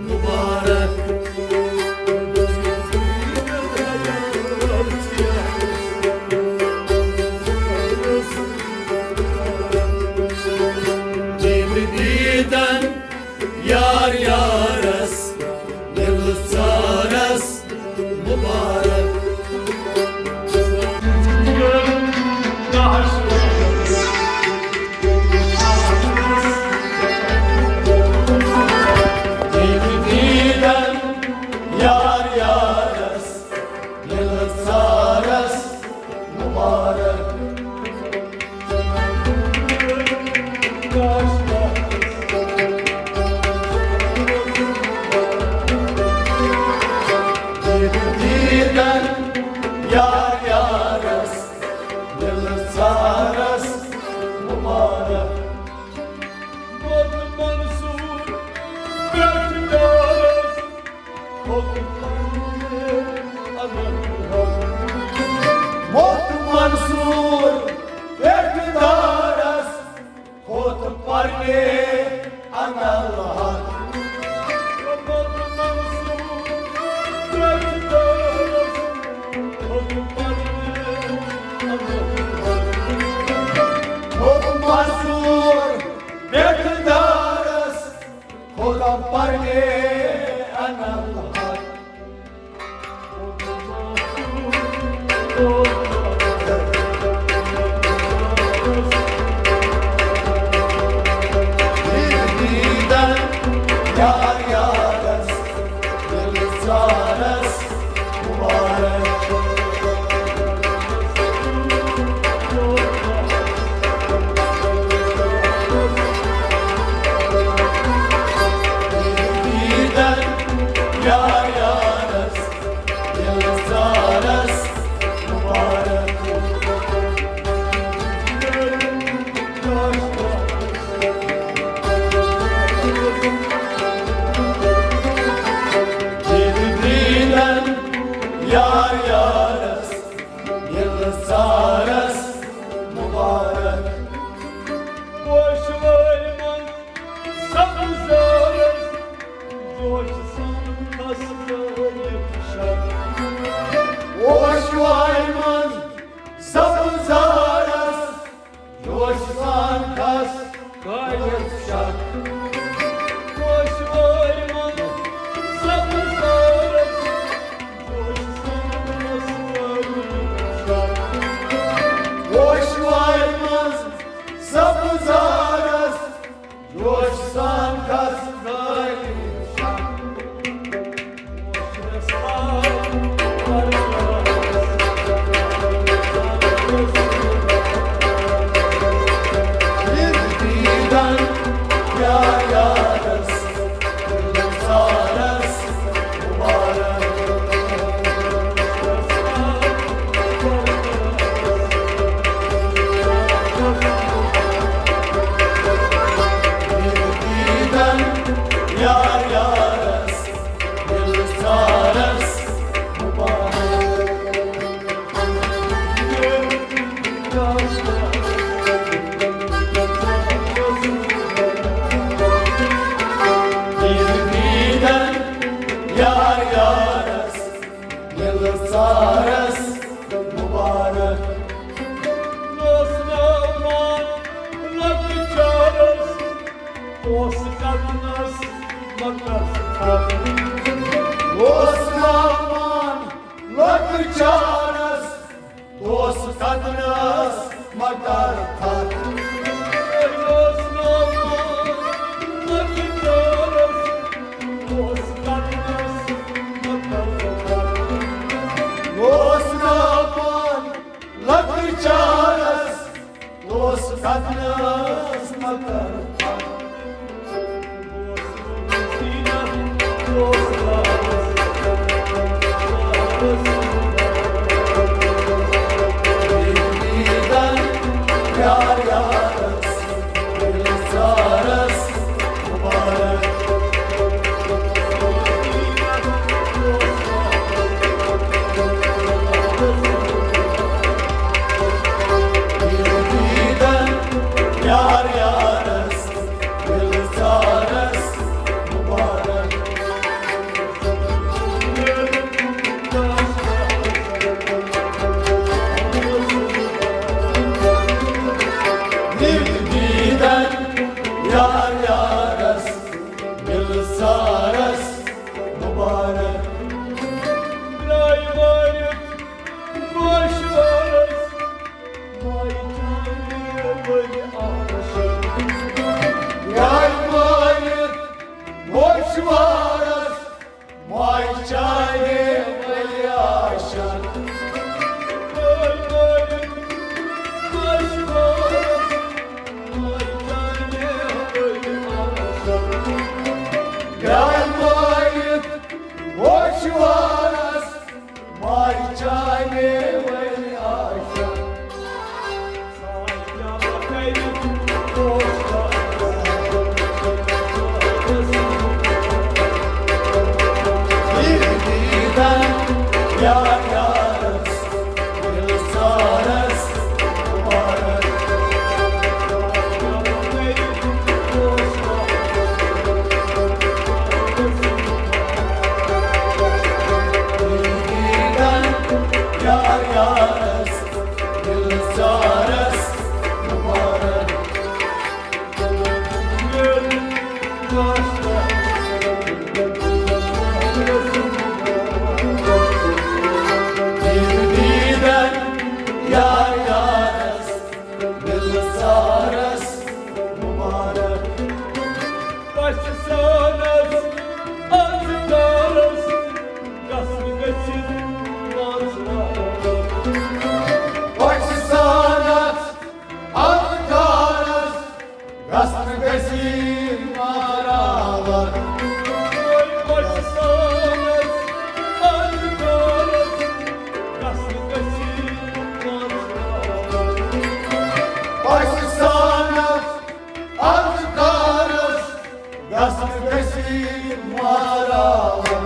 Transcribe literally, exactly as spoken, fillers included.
مبارک۔ دیٖدن یار یارس، دل ژارس مبارک۔ دیٖدن یار یارس، دل ژارس مبارک۔ دیٖدن یار یارس، دل ژارس مبارک۔ موت منصور پٮ۪ٹھ دارس، موت منصور پٮ۪ٹھ دارس، کھوٚت پرنے انل ہتھ۔ کھوٚت منصور پٮ۪ٹھ دارس، کھوٚت پرنے انل ہتھ۔ دیٖدن یار یارس، دل ژارس مبارک۔ دیٖدن یار یارس، دل ژارس مبارک۔ دیٖدن یار یارس، دل ژارس مبارک۔ پوشوٲے منٛز سبزارس، جوش سان کھس لٲگِتھ شب۔ پوشوٲے منٛز سبزارس، جوش سان کھس لٲگِتھ شب۔ پوشوٲے منٛز سبزارس، جوش سان کھس لٲگِتھ شب۔ پوشوٲے منٛز سبزارس، جوش سان کھس لٲگِتھ شب۔ دیٖدن یار یارس، دل ژارس مبارک۔ دیٖدن یار یارس، دل ژارس مبارک۔ دیٖدن یار یارس، دل ژارس مبارک۔ اوس ناو مان لۄکچارس، اوس قدمس مگر تھپھ۔ اوس ناو مان لۄکچارس، اوس قدمس مگر تھپھ۔ اوس ناو مان لۄکچارس، اوس قدمس مگر تھپھ۔ اوس ناو مان لۄکچارس، اوس قدمس مگر تھپھ۔ دیٖدن یار یار یار یارس، دل سارس مبارک۔ یار یارس، دل سارس مبارک۔ دیدن یار یارس، دل سارس مبارک۔ پاکستانس، اذکارس، گژھن گژھن ماز۔ پاکستانس، اذکارس، گژھن گژھن ماراوت۔ پاکستانس، اذکارس، گژھن گژھن ماز۔ پاکستانس، اذکارس، گژھن گژھن ماراوت۔